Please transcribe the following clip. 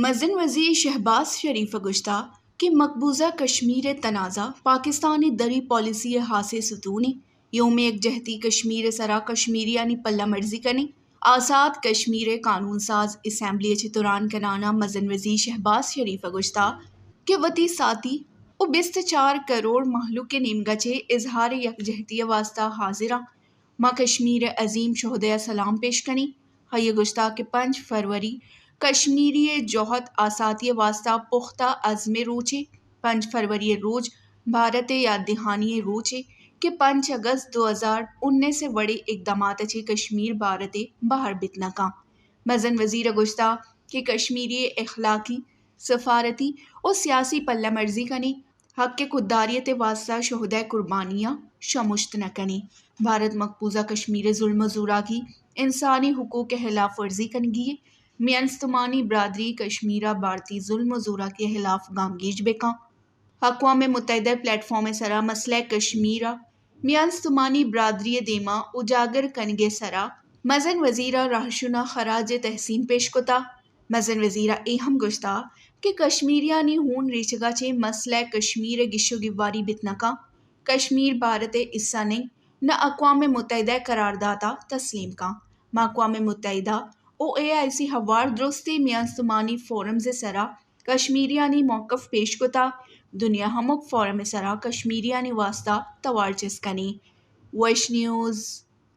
مزن وزیر شہباز شریف ء گوشتہ کہ مقبوضہ کشمیر ء تنازعہ پاکستان ء دری پالیسی ء ہاسیں ستونے، یوم یکجہتی کشمیر ء سرا کشمیریانی پلہ مرزی کنیں۔ آزاد کشمیر ء قانون ساز اسمبلی ء چہ تران کنان ء مزن وزیر شہباز شریف ء گوشتہ کہ وتی ساتی و بیست چار کروڑ مہلوک ء نیمگا چہ اظہار یکجہتی ء واستہ حاضر آں۔ ما کشمیر ء عظیم شہداء ء سلام پیش کنیں۔ آئی ء گوشتہ کہ پنچ فروری کشمیری ء جہد آساتی ء واستہ پختہ عزم ء روچے، پنچ فروری ء روچ بھارت ء یاد دہانی ء روچے کہ پنچ اگست دو ہزار انیس ء وڑیں اقدامات ء چہ کشمیر بھارت ء بہر بیت نہ کن۔ مزن وزیر ء گوشتہ کہ کشمیری ء اخلاقی، سفارتی و سیاسی پلہ مرزی کنی حق ء خودداریت ء واستہ شہداء قربانیاں شمشت نہ کنی۔ بھارت مقبوضہ کشمیر ء ظلم و زوراکی، انسانی حقوق ء خلاف ورزی کنگی ء میان استمانی برادری کشمیر ء بھارتی ظلم و زوراکی ء خلاف گامگیج بکن۔ اقوام متحدہ ء پلیٹ فارم ء سرا مسئلہ کشمیر ء میان استمانی برادری ء دیما اجاگر کنگ ء سرا مزن وزیر ء رہشون ء خراج تحسین پیش کتا۔ مزن وزیر ء اے ہم گوشتا کہ کشمیریانی ہون ریچگا چہ مسئلہ کشمیر ء گیش و گیواری بیت نہ کن۔ کشمیر بھارت ء حصہ نئیں، نہ اقوام متحدہ ء قرارداد ء تسلیم کن۔ ما اقوام متحدہ و اے آئی سی ہوار درستیں میان استمانی فورمز ء سرا کشمیریانی موقف پیش کتا، دنیا ہمک فورم ء سرا کشمیریانی واستہ توار چست کنی۔ ویش نیوز۔